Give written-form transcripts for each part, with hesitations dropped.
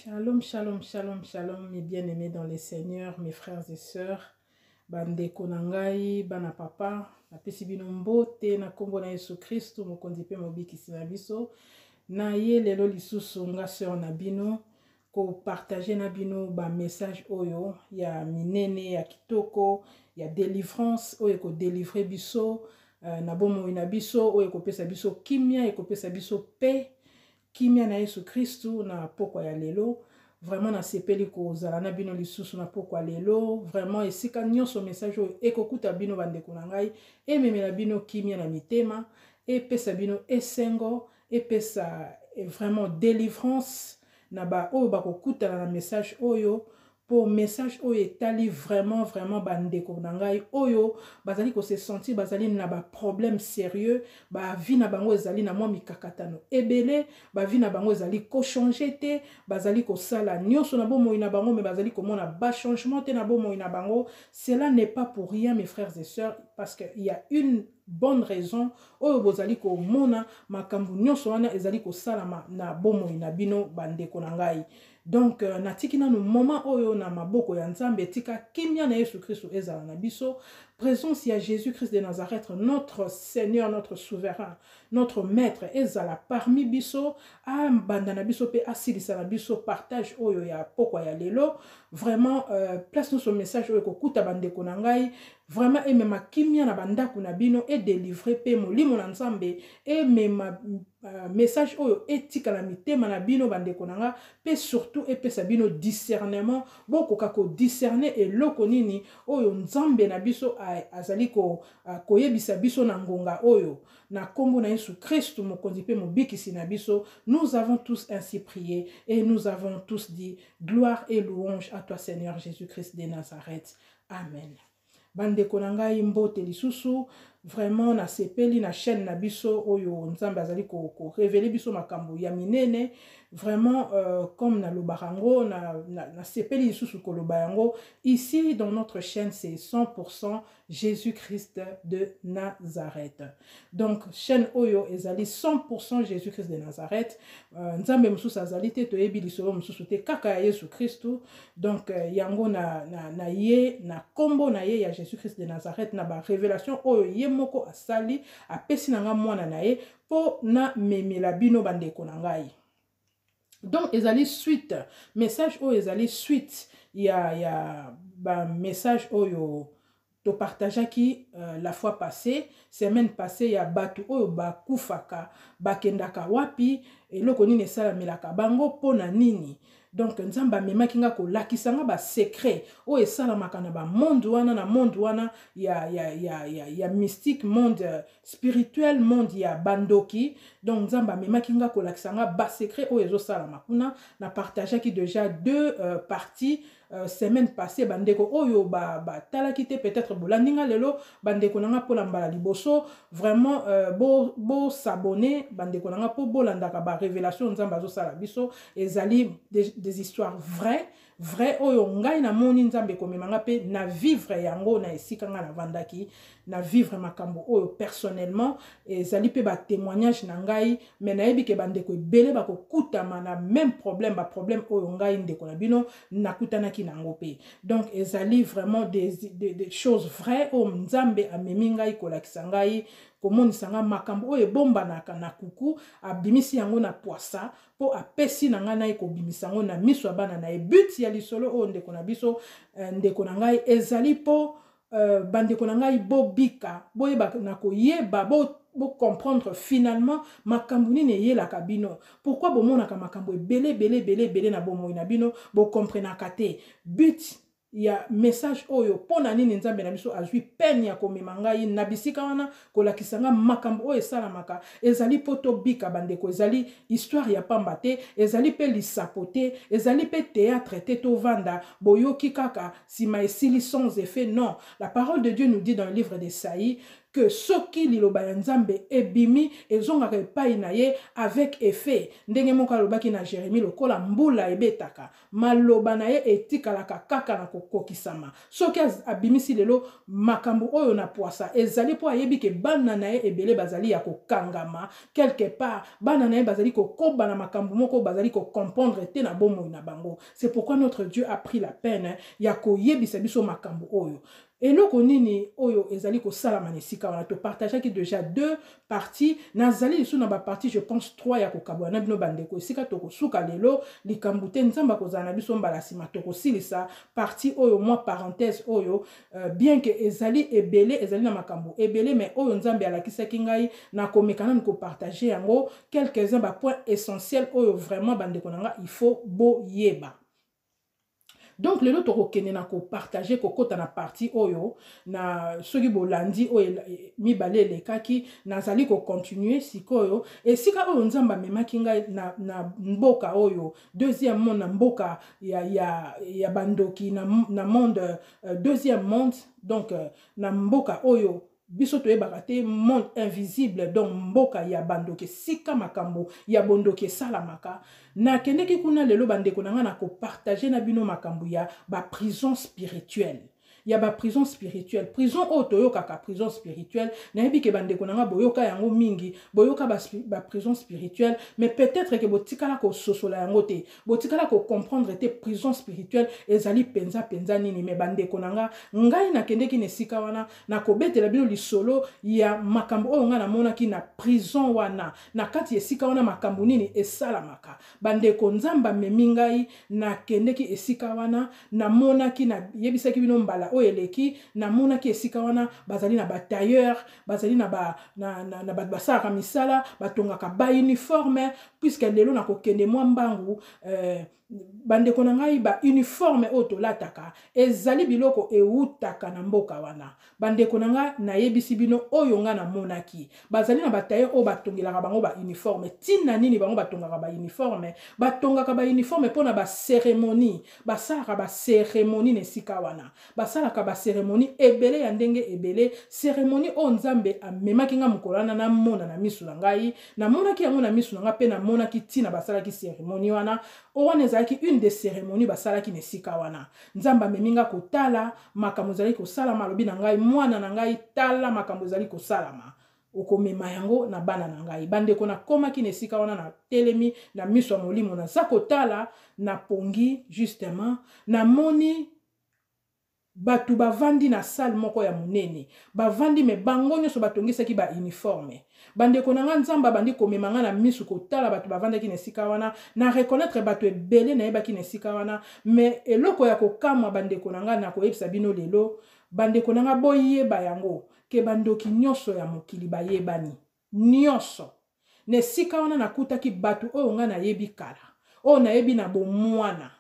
Shalom, shalom, shalom, shalom, mes bien-aimés dans le Seigneur, mes frères et sœurs, bandeko na ngai, bana papa, napesi bino mbote na nkombo na Yesu Kristu, mokonzi mpe mobikisi na biso. Na ye lelo lisusu nga sœur na bino kopartage na bino ba message oyo ya minene ya kitoko ya delivrance oyo ekodelivre biso na bomoi na biso, oyo ekopesa biso kimia, ekopesa biso paix, kimia na Yesu Kristu na pokwa ya lelo. Vraiment nasepeli kozala na bino lisusu na pokwa lelo. Vraiment esika nyonso message oyo ekokuta bino bandeko na ngai, ememela bino kimia na mitema, epesa bino esengo, epesa vraiment délivrance na ba oyo bakokutana na message oyo, po message oyo etali vraiment vraiment bandeko na ngai oyo bazali ko se sentir bazali na ba problème sérieux, ba vie na bango ezali na mwa mikakatano ebele, ba vie na bango ezali ko changer te, bazali kosala nyonso na bomoi na bango mais bazali komona ba changement te na bomoi na bango. Cela n'est pas pour rien, mes frères et sœurs, parce que il y a une bonne raison oyo bozali komona makambo nyonso wana ezali kosalama na bomoi na bino bandeko na ngai. Donc natiki nanu moment oyo na maboko ya Nzambe, tika kimia na Yesu Kristo ezala na biso, présence ya Jésus-Christ de Nazareth, notre Seigneur, notre souverain, notre maître ezala parmi biso, abanda na biso pe asilisa na biso partage oyo ya pokwa ya lelo. Vraiment place nyonso message oyo ekokuta bandeko na ngai, vraiment emema kimia na bandako na bino, e délivrer pe molimo na Nzambe, emema message oyo etika na mitema na bino bandeko na nga, pe surtout epesa bino discernement, bokoka ko discerner eloko nini oyo Nzambe na biso azali koyebisa biso na ngonga oyo. Na kombo na Yesu Kristu mokonzi pe mobikisi na biso, nous avons tous ainsi prié et nous avons tous dit gloire et louange à toi Seigneur Jésus-Christ de Nazareth. Amen. Bandeko na ngai, mbote lisusu. Vraiment nasepeli na chaîne na biso oyo Nzambe azali ko révéler biso makambo ya minene. Vraiment comme nalobaka yango, nasepeli lisusu koloba yango. Ici dans notre chaîne, c'est 100% Jésus-Christ de Nazareth. Donc chaîne oyo ezali 100% Jésus-Christ de Nazareth. Nzambe mosusu azali te, toyebi lisolo mosusu te kaka ya Yesu Kristu. Donc yango na ye, na kombo na ye ya Jésus-Christ de Nazareth, na ba révélation oyo ye moko asali, apesi na nga mwana na ye po na memela bino bandeko na ngai. Donc ezali suite message oyo ezali suite ya ba message oyo topartageaki la fois passée, semaine passée, ya bato oyo bakufaka, bakendaka wapi, eloko nini esalamelaka bango, mpona nini. Donc Nzambe amemaki nga kolakisa nga ba secret oyo esalamaka na ba monde wana, na monde wana ya mystique, monde spirituel, monde ya bandoki. Donc Nzambe amemaki nga kolakisa nga ba secret oyo ezosalama kuna. Na partageaki déjà deux parties semaine passée. Bandeko oyo batalaki te, peut-être bolandi nga lelo bandeko na nga mpona mbala liboso, vraiment bo s'abonner bandeko na nga mpo bolandaka ba révélation Nzambe azosala biso. Ezali des histoires vraies, vrai oyo ngai namoni Nzambe ekomema nga mpe na vivre yango na esika nga navandaki, na vivre makambo oyo personnellement. Ezali mpe ba témoignage na ngai, mais nayebi ke bandeko ebele bakokutama na même problème, ba problème oyo ngai ndeko na bino nakutanaki nango mpe. Donc ezali vraiment des choses vraies oyo Nzambe amemi ngai kolakisa ngai, komonisa ngai makambo oyo ebombanaka na kuku, abimisi yango na poisa mpo apesi na ngai na ye kobimisa yango na miso ya bana na ye. But ya lisolo oyo ndeko na biso, ndeko na ngai, ezali mpo bandeko na ngai bobika, boyeba na koyeba, bo comprendre finalement makambo nini eyelaka bino, pourquoi bomonaka makambo ebele ebele ebele ebele na bomoi na bino, bokomprenaka te. But ya message oyo, mpona nini Nzambe na biso azwi peine ya komema ngai na bisika wana kolakisa nga makambo oyo esalamaka, ezali mpo tobika bandeko. Ezali histoire ya pamba te, ezali mpe lisapo te, ezali mpe théâtre te, tovanda boyoki kaka nsima esili sans effet. Non, la parole de Dieu nous dit dans le livre d'Esaïe Que soki liloba ya Nzambe ebimi, ezongaka epai na ye avec effet. Ndenge moko alobaki na Jeremie, lokola mbula ebetaka, maloba na ye etikalaka kaka na kokokisama. Soki abimisi lelo makambo oyo na pwasa, ezali mpo ayebi ke bana na ye ebele bazali ya kokangama quelque part, bana na ye bazali kokoba na makambo moko bazali kocomprendre te na bomoi na bango. C'est pourquoi notre Dieu a pris la peine ya koyebisa biso makambo oyo. Eloko nini oyo ezali kosalama na esika wana? Topartageaki déjà deux parties. Nazali lisusu na bapartie, je pense trois, ya kokabola na bino bandeko. Esika tokosuka lelo, likambo te, Nzambe akozala na biso mbala nsima tokosilisa partie oyo, mwa parenthèse oyo, bien que ezali ebele, ezali na makambo ebele, mais oyo Nzambe alakisaki ngai, nakomeka nanu kopartage yango, quelques-uns bapoint essentiel oyo vraiment, bandeko na nga, il faut boyeba. Donc lelo tokokende na kopartage, kokɔta na partie oyo. Na soki bolandi oyo mibale elekaki, nazali kocontinue sikoyo esika oyo Nzambe amemaki ngai na mboka oyo, deuxième monde, na mboka ya bandoki, na monde, deuxième monde. Donc na mboka oyo biso toyebaka te, monde invisible, donc mboka ya bandoki, esika makambo ya bondoki esalamaka. Nakendeki kuna. Lelo, bandeko na ngai, na kopartage na bino makambo ya baprison spirituelle, ya baprison spirituelle. Prison oyo toyokaka, prison spirituelle, nayebi ke bandeko na nga boyoka yango mingi, boyoka baprison spirituelle, mais peut-être ke botikala kososola yango te, botikala kocomprendre te prison spirituelle ezali mpenza mpenza nini. Mais bandeko na nga, ngai nakendeki na esika wana, nakobetela bino lisolo ya makambo oyo ngai namonaki na prison wana, na kati ya esika wana, makambo nini esalamaka. Bandeko, Nzambe amemi ngai, nakendeki esika wana, namonaki, nayebisaki bino mbala oyo eleki, namonaki esika wana bazali na batailleur, bazali na bato basalaka misala, batongaka bauniforme. Puisque lelo nakokende mwa mbangu, bandeko na ngai, bauniforme oyo tolataka ezali biloko eutaka na mboka wana. Bandeko na ngai, nayebisi bino oyo ngai namonaki. Bazali na batailleur oyo batongelaka bango bauniforme. Ntina nini bango batongaka bauniforme? Batongaka bauniforme mpona bacérémonie. Basalaka bacérémonie na esika wana, basalaka bacérémonie ebele ya ndenge ebele. Cérémonie oyo Nzambe amemaki nga mokolo wana, namona na misu na ngai, namonaki yango na misu na ngai, mpe namonaki ntina basalaki cérémonie wana. Oyo wana ezalaki une des cérémonies basalaki na esika wana. Nzambe amemi nga kotala makambo ezali kosalama. Alobi na ngai: "Mwana na ngai, tala makambo ezali kosalama, okomema yango na bana na ngai." Bandeko, nakomaki na esika wana, natelemi na miso ya molimo, naza kotala na pongi. Justement, namoni bato bavandi na salle moko ya monene, bavandi, mais bango nyonso batongisaki bauniforme. Bandeko na nga, Nzambe abandi komema nga na misu kotala bato bavandaki na esika wana. Na reconnaître bato ebele nayebaki na esika wana. Mais eloko ya kokamwa, bandeko na nga, na koyebisa bino lelo, bandeko na nga, boyeba yango ke bandoki nyonso ya mokili bayebani nyonso. Na esika wana nakutaki bato oyo nga nayebi kala, oyo nayebi na bomwana.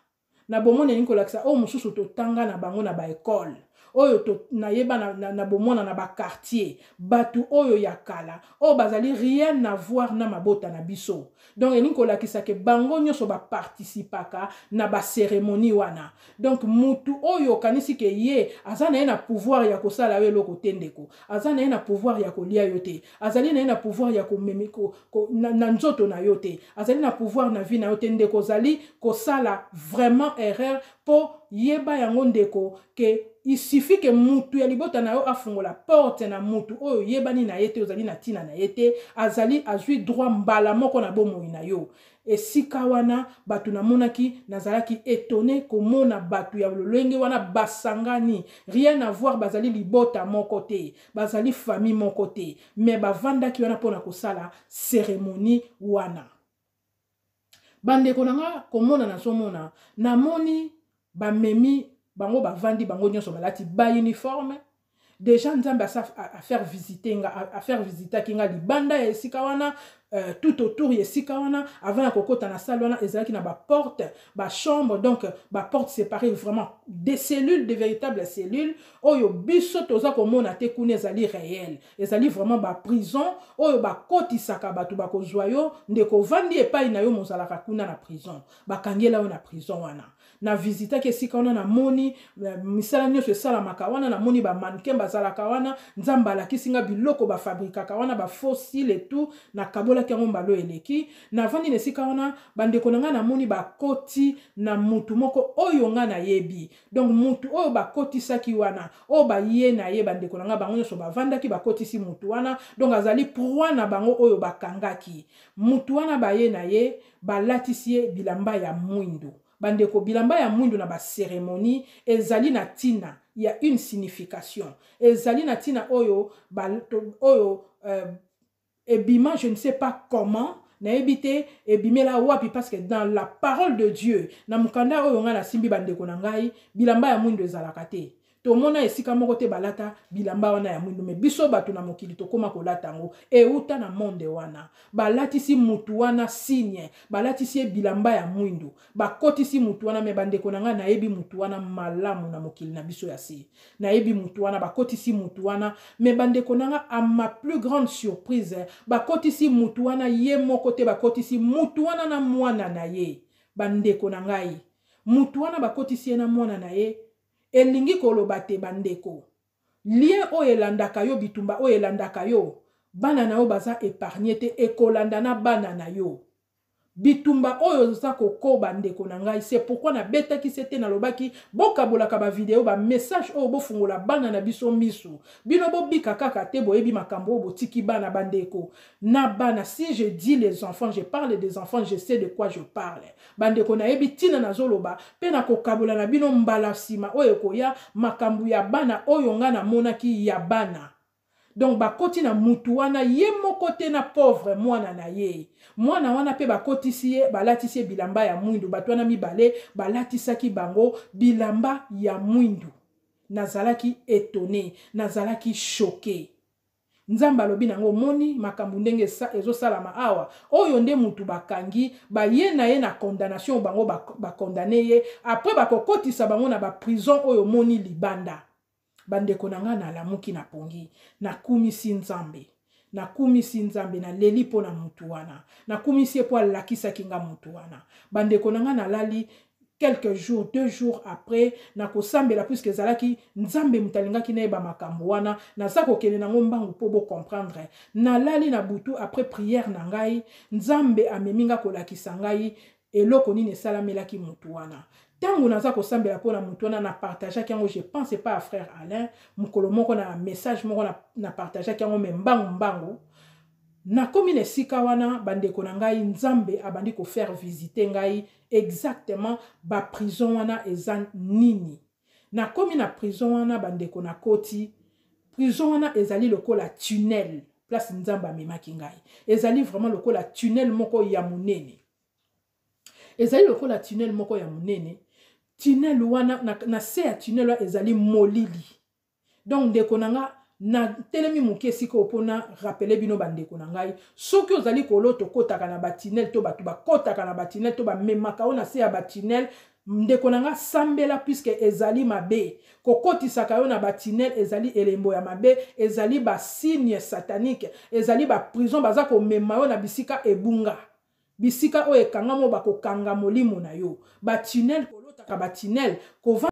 Na bomwana elingi kolakisa oyo mosusu totanga na bango na baekole, oyo nayeba na bomwana na baquartier, bato oyo ya kala, oyo bazali rien à voir na mabota na biso. Donc elingi kolakisa ke bango nyonso baparticipaka na bacérémonie wana. Donc mutu oyo okanisi ke ye aza na ye na pouvoir ya kosala yo eloko te, ndeko, aza na ye na pouvoir ya kolia yo te, azali na ye na pouvoir ya komemi ko, ko, na nzoto na yo te, azali na pouvoir na vie na yo te, ndeko, ozali kosala vraiment erreur. Mpo yeba yango, ndeko, ke il suffit ke mutu ya libota na yo afungola porte na mutu oyo oyebani na ye te, ozali na ntina na ye te, azali azwi droit mbala moko na bomoi na yo. Esika wana bato namonaki, nazalaki étonné komona bato ya lolenge wana basangani, rien à voir, bazali libota moko te, bazali famille moko te, mais bavandaki wana mpona kosala cérémonie wana. Bandeko na nga, komona nazomona, namoni bamemi bango, bavandi bango nyonso, balati bauniforme. Déjà Nzambe afaire visite nga, afaire visitaki nga libanda ya esika wana. Tout autour ya esika wana, avant ya kokota na salle wana, ezalaki na baporte, bachambre, donc baporte séparées, vraiment des cellules, de véritables cellules oyo biso toza komona te kuna. Ezali réel, ezali vraiment baprison oyo bakotisaka bato. Bakozwa yo, ndeko, ovandi epai na yo, mozalaka kuna na prison, bakangela yo na prison wana. Na visitaki esika wana, namoni misala nyonso esalamaka wana, namoni bamannequin bazalaka wana. Nzambe alakisi nga biloko bafabrikaka wana, bafaux cils et tout. Nakabolaki yango mbalo eleki. Navandi na esika wana, bandeko na ngai, namoni bakoti na mutu moko oyo ngai nayebi. Donc mutu oyo bakotisaki wana, oyo baye na ye, bandeko na ngai, bango nyonso bavandaki, bakotisi mutu wana. Donc azali proie na bango oyo bakangaki mutu wana. Baye na ye, balatisi ye bilamba ya mwindu. Bandeko, bilamba ya mwindu na bacérémonie ezali na ntina ya une signification, ezali na ntina oyo ba, to, oyo ebima, je ne sais pas comment, nayebi te ebimela wapi, parce que dans la parole de Dieu, na mokanda oyo ngai nasimbi, bandeko na ngai, bilamba ya mwindu ezalaka te. Tomona esika moko te balata bilamba wana ya mwindu. Me biso bato na mokili tokóma kolata yango, euta na monde wana. Balatisi mutu wana signe, balatisi ye bilamba ya mwindu, bakotisi mutu wana. Me bandeko na ngai, nayebi mutu wana malamu na mokili na biso ya se, nayebi mutu wana. Bakotisi mutu wana, me bandeko na nga, à ma plus grande surprise, bakotisi mutu wana ye moko te, bakotisi mutu wana na mwana na ye. Bandeko na ngai, mutu wana bakotisi ye na mwana na ye. Elingi koloba te, bandeko, lien oyo elandaka yo, bitumba oyo elandaka yo, bana na yo baza épargne te, ekolanda na bana na yo bitumba oyo oza kokoba. Ndeko na ngai, c'est pourquoi nabetaki se te, nalobaki bokabolaka bavideo, bamessage oyo, bofungola bana na biso miso. Bino bobika kaka te, boyebi makambo oyo botiki bana. Bandeko na bana, si je dis les enfants, je parle des enfants, je sais de quoi je parle. Bandeko, nayebi ntina nazoloba, mpe nakokabola na bino mbala nsima oyo ekoya makambo ya bana oyo ngai namonaki ya bana. Donc bakoti na mutu wana ye moko te, na pauvre mwana na ye. Mwana wana mpe bakotisi ye, balatisi ye bilamba ya mwindu. Bato wana mibale balatisaki bango bilamba ya mwindu. Nazalaki étonné, nazalaki choqué. Nzambe alobi nango: omoni makambo ndenge ezosalama awa? Oyo nde mutu bakangi, baye na ye na condamnation. Bango bakondamner ye, après bakokotisa bango na baprison oyo omoni libanda. Bandeko na ngai, nalamuki na pongi, nakumisi Nzambe, nakumisi Nzambe, naleli mpo na mutu wana, nakumisi ye mpo alakisaki nga mutu wana. Bandeko na ngai, nalali quelques jours, 2 jours après, nakosambela, puisque ezalaki Nzambe moto alingaki nayeba makambo wana. Naza kokende nango mbangu mpo bocomprendre. Nalali na butu, après prière na ngai, Nzambe amemi nga kolakisa ngai eloko nini esalamelaki motu wana. Ntango naza kosambela mpona motu wana, na partageaki yango, je pense pas à frère Alain, mokolo moko na message moko na partageaki yango. Me mbangu mbangu nakomi na esika wana, bandeko na ngai, Nzambe abandi kofaire visiter ngai exactement baprison wana eza nini. Nakomi na prison wana, bandeko, nakoti prison wana, ezali lokola tunnel. Place Nzambe amemaki ngai ezali vraiment lokola tunnel moko ya monene, ezali lokola tunnel moko ya monene. Tunnel wana, na se ya tunnel wana ezali molili. Donc ndeko na nga, natelemi moke esika oyo mpona rappeler bino, bandeko na ngai, soki ozali kolota okɔtaka na batunnel, to bato bakɔtaka na batunnel, to bamemaka yo na se ya batunnel, ndeko na nga, sambela, puisque ezali mabe. Kokotisaka yo na batunnel ezali elembo ya mabe, ezali basigne satanique, ezali baprison. Baza komema yo na bisika ebunga, bisika oyo ekangama, oyo bakokanga molimo na yo. Batunnel, kolotaka batunnel, kova